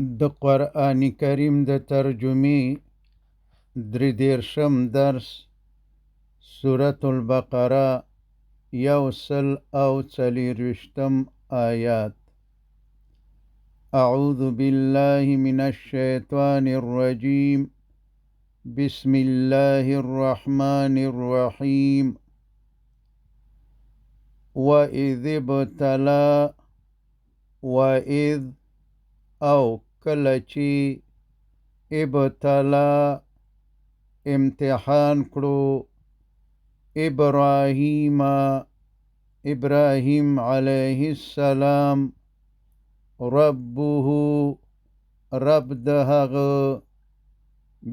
د قرآن کریم د ترجمې درې دېرشم درس، سورة البقره، 124 آیات. أعوذ بالله من الشیطان الرجیم، بسم الله الرحمن الرحیم. وإذ ابتلى، وإذ او کله چې، ابتلا امتحان کړو، ابراهیم ابراهیم علیه السلام، ربه رب د هغه،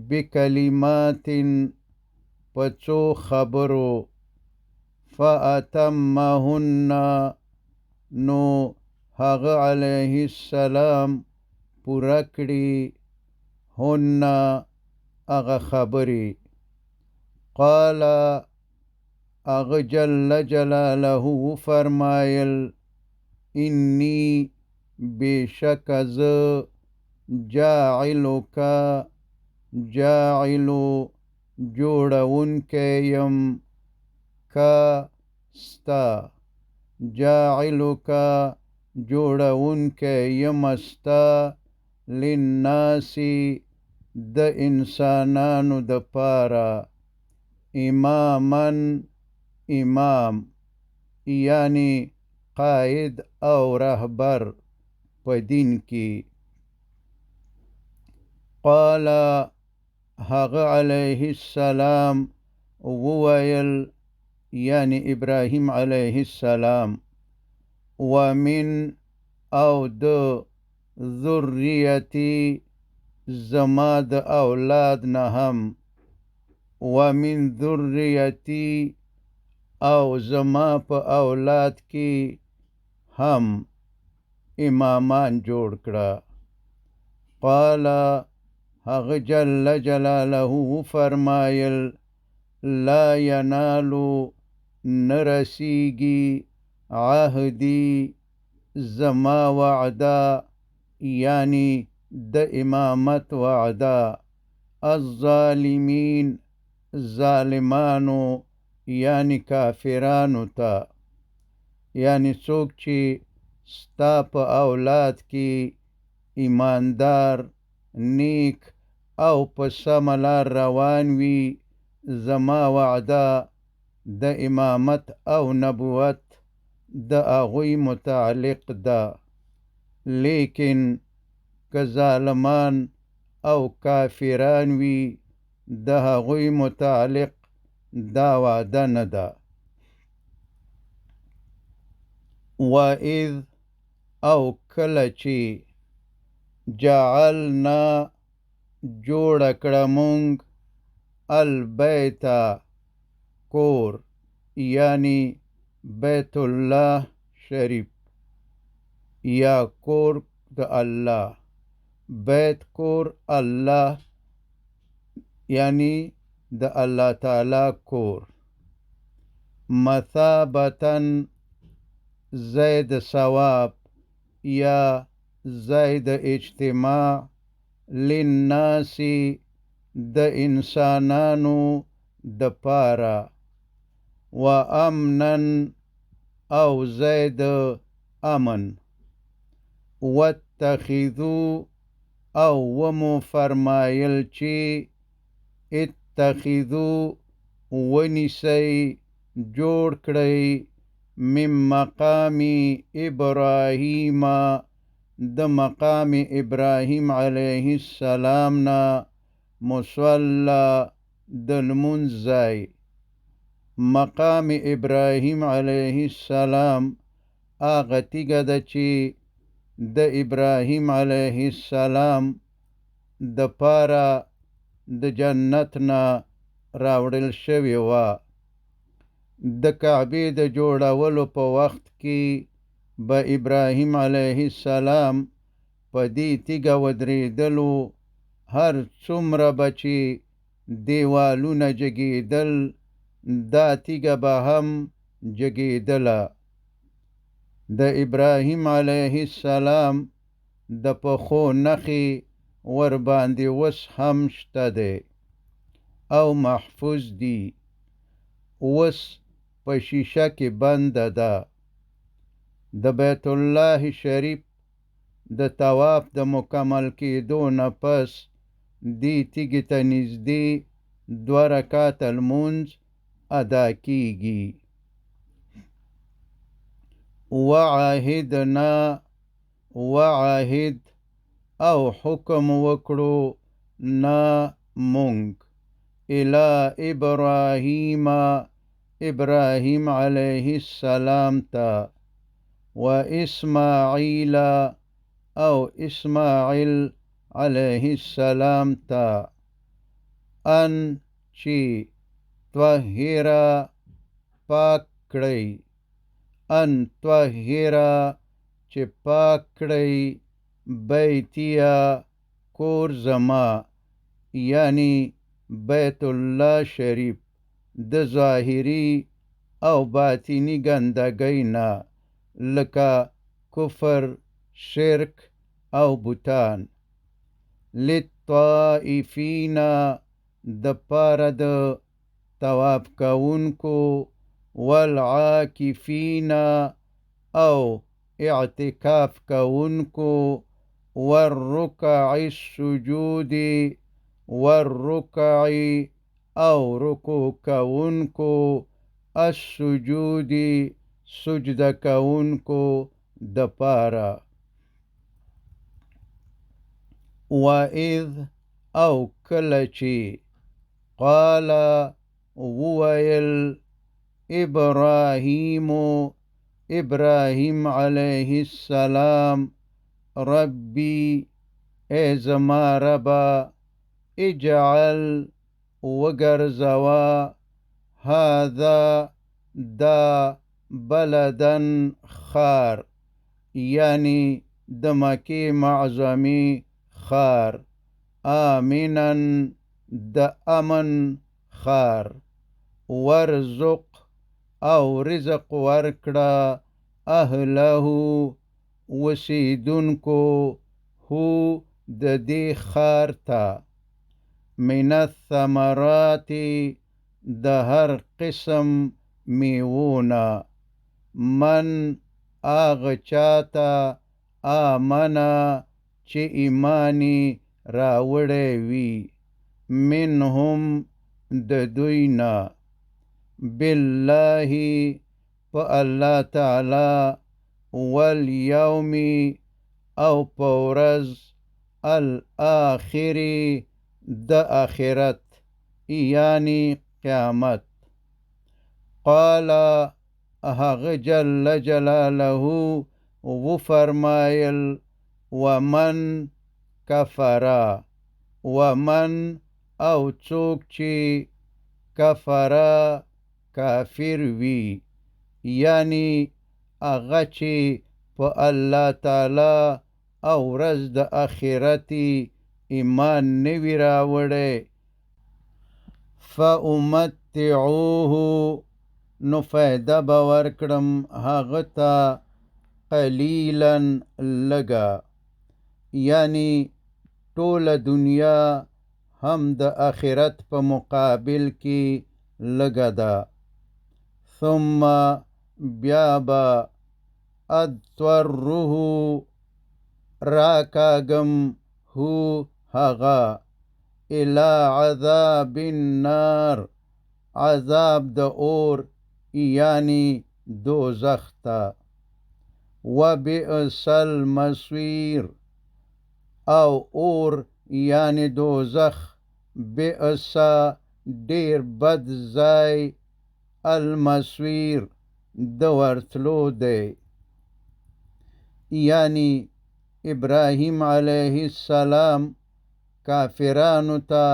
بکلمات په څو خبرو، فأتمهن نو هغه علیه السلام پوره کړي، هن هغه خبرې. قال هغه جل جلاله فرمایل، انی بېشکه زه، جاعلک جاعلو جوړونکی یم، که ستا، جاعلک جوړونکی یم ستا، للناس د انسانانو د پاره، اماما امام یعنی قائد او رهبر په دین کې. قال هغه علیه السلام وویل، یعنی ابراهیم علیه السلام، ومن او د ذریتی زما د اولاد نه هم، ومن ذریتی او زما په اولاد کې هم امامان جوړ کړه. قال هغه جل جلاله فرمایل، لا ینالو نرسیږي، عهدي زما وعده یعنی د امامت وعده، الظالمین ظالمانو یعنی کافرانو ته، یعنی څوک چې ستا په اولاد کې ایماندار، نیک او په سمه لار روان وي، زما وعده د امامت او نبوت د هغوی متعلق ده. لیکن که ظالمان او کافران وي، د هغوی متعلق دا وعده نه ده. وإذ او کله چې، جعلنا جوړه کړه مونږ، البیت کور یعنی بیت الله شریف یا کور د الله، بیت کور الله یعنی د الله تعالی کور، مثابة ځای د ثواب یا ځای د اجتماع، للناس د انسانانو د پاره، وامنا او ځای د امن، واتخذو او ومو فرمایل چې، اتخذو ونیسئ جوړ کړئ، من مقام ابراهیم د مقام ابراهیم علیه السلام نه، مصلی د لمونځ ځای. مقام ابراهیم علیه السلام هغه تیږه ده چې د ابراهیم علیه السلام د پاره د جنت نه راوړل شوې وه. د کعبې د جوړولو په وخت کې به ابراهیم علیه السلام په دې تیږه ودرېدلو، هر څومره به چې دیوالونه جګېدل، دا تیږه به هم جګېدله. د ابراهیم علیه السلام د پښو نښې ورباندې اوس هم شته دی او محفوظ دي. اوس په شیشه کې بنده ده. د بیت الله شریف د طواف د مکمل کېدو نه پس دې تیږې ته نږدې 2 رکعته لمونځ ادا کیږي. وعهدنا، وعهد او حکم وکړو نا مونږ، الی ابراهیم، ابراهیم علیه السلام ته، و اسماعیل او اسماعیل علیه السلام ته، ان چې طهرا پاک کړئ، ان طهرا چې پاک کړئ بیتیا کور زما، یعنی بیت الله شریف د ظاهری او باطنی ګندګۍ نه، لکه کفر، شرک او بوتان. للطائفین د پاره د طواف کوونکو، والعاکفین او اعتکاف کوونکو، والرکع السجود، والرکع او رکوع کوونکو، السجود سجده کوونکو د پاره. وإذ او کله چې قال وویل ابراهیم، ابراهیم علیه السلام، ربی ای زما ربا، اجعل وګرځوه هذا دا بلدا خار، یعنی د مکې معظمې خار، آمنا د امن خار، ورزق او رزق ورکړه اهله وسیدونکو هو د دې ښار ته، من الثمرات د هر قسم میوونه، من هغه چاته آمنه چې ایمانی راوړی وي، منهم د دوی نه، بالله په الله تعالی، والیوم او په ورځ الآخر د آخرت، یعنی قیامت. قال هغه جل جلاله وفرمایل، ومن کفر، ومن او څوک چې کفر کافر وي، یعنی هغه چې په الله تعالی او ورځ د آخرت ایمان نه وي راوړی، فأمتعوه نو فایده به ورکړم هغه ته قلیلا لږه، یعنی ټوله دنیا هم د آخرت په مقابل کې لږه ده. ثم بیا به اضطره راکاږم هو هغه الی عذاب النار، عذاب د اور یعنی دوزخ ته. وبئس المصیر او اور یعنی دوزخ، بئس ډیر بد ځای، المصیر د ورتلو دی. یعنی ابراهیم علیه السلام کافرانو ته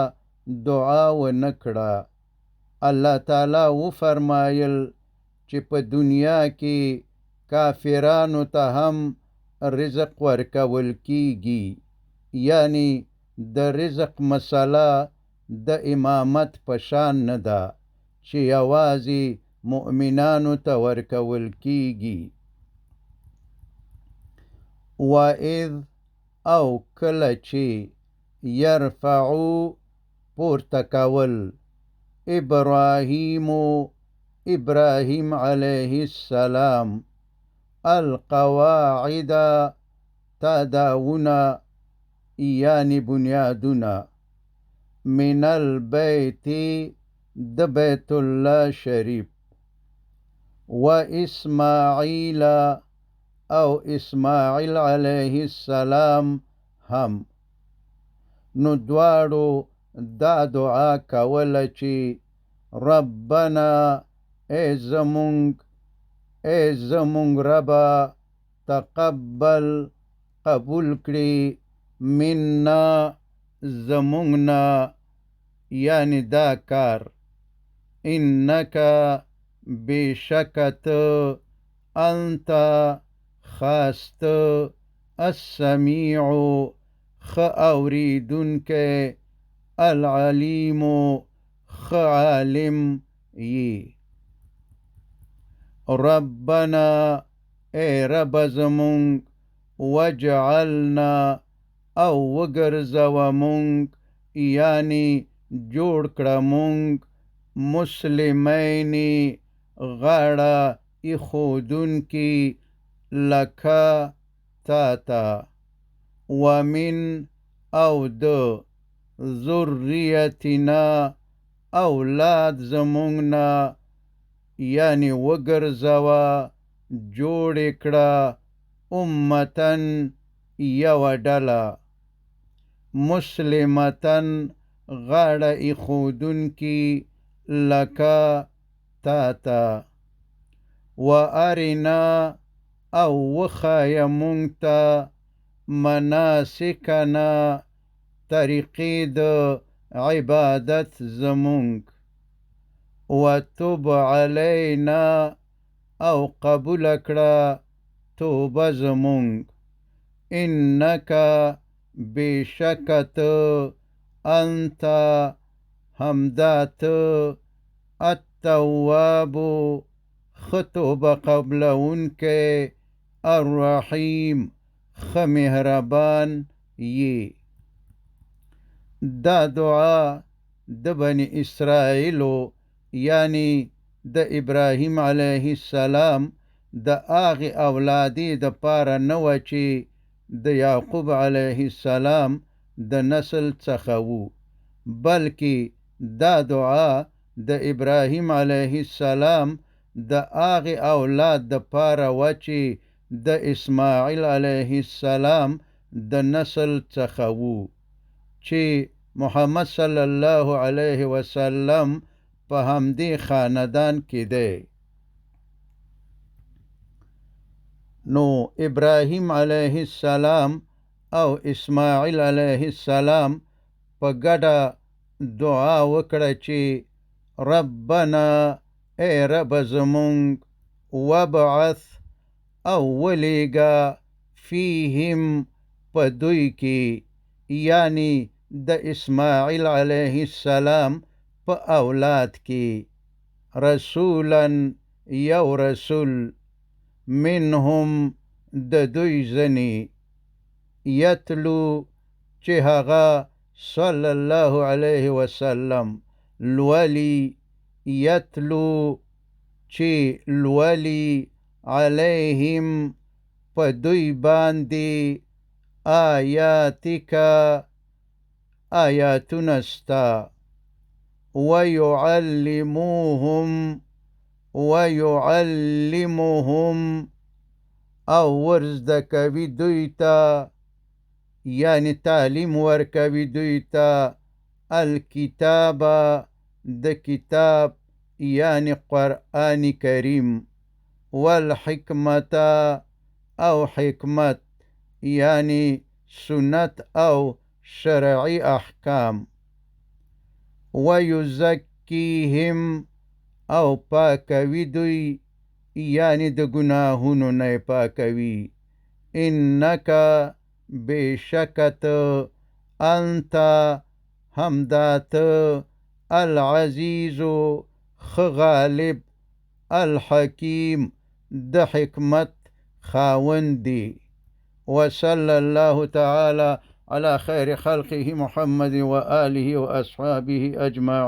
دعا ونه کړه. الله تعالی وفرمایل چې په دنیا کې کافرانو ته هم رزق ورکول کیږي، یعنی د رزق مسله د امامت په شان نه ده چې یوازې مؤمنانو ته ورکول کیږي. وإذ او کله چې يرفعو پورته کول ابراهیم ابراهیم علیه السلام القواعد تداوونه یعنی بنیادونه من البیت د بیت الله شریف و اسماعیل او اسماعیل علیه السلام هم. نو دواړو دا دعا کوله چې ربنا ای زمونږ، ای زمونږ ربه، تقبل قبول کړي منا زمونږ نه، یعنی دا کار، انک بېشکه ته، انت خاص ته، السمیع ښه اورېدونکی، العلیم ښه عالم یې. ربنا ای رب زمونږ، وجعلنا او وګرځوه مونږ، یعنی جوړ کړه مونږ، مسلمین غاړه ایښودونکي لکه تا ته، ومن او د ذریتنا اولاد زمونږ نه، یعنی وګرځوه جوړ کړه امتن یوه ډله، مسلمتن غاړه ایښودونکي لکه تا ته، وارنا او وښایه مونږ ته مناسکنا طریقې د عبادت زمونږ، وتب علینا او قبول کړه توبه زمونږ، انک بېشکه ته، انت همدا ته، التواب ښه توبه قبلوونکی، الرحیم ښه مهربان یې. دا دعا د بني اسرائیلو یعنی د ابراهیم علیه السلام د هغې اولادې د پاره نه وه چې د یعقوب علیه السلام د نسل څخه وو، بلکې دا دعا د ابراهیم علیه السلام د هغې اولاد د پاره وه چې د اسماعیل علیه السلام د نسل څخه وو، چې محمد صلی الله علیه وسلم په همدې خاندان کې دی. نو ابراهیم علیه السلام او اسماعیل علیه السلام په ګډه دعا وکړه چې ربنا ای رب زمونږ، وابعث او ولېږه فیهم په دوی کې، یعنی د اسماعیل علیه السلام په اولاد کې، رسولا یو رسول، منهم د دوی ځنې، یتلو چې هغه صلی الله علیه وسلم لولي، یتلو چې لولي علیهم په دوی باندې آیاتک آیاتونه ستا، ویعلموهم ویعلمهم او ورزده کوي دوی ته، یعنی تعلیم ورکوي دوی ته، الکتاب د کتاب یعنی قرآن کریم، والحکمت او حکمت یعنی سنت او شرعي احکام، ویزکیهم او پاکوي دوی، یعنی د ګناهونو نه یې پاکوي، انک بېشکه ته، انت همدا ته، العزیز ښه غالب، الحکیم د حکمت خاوند دی. وصلی الله تعالی علی خیر خلقه محمد وآله واصحابه اجمعین.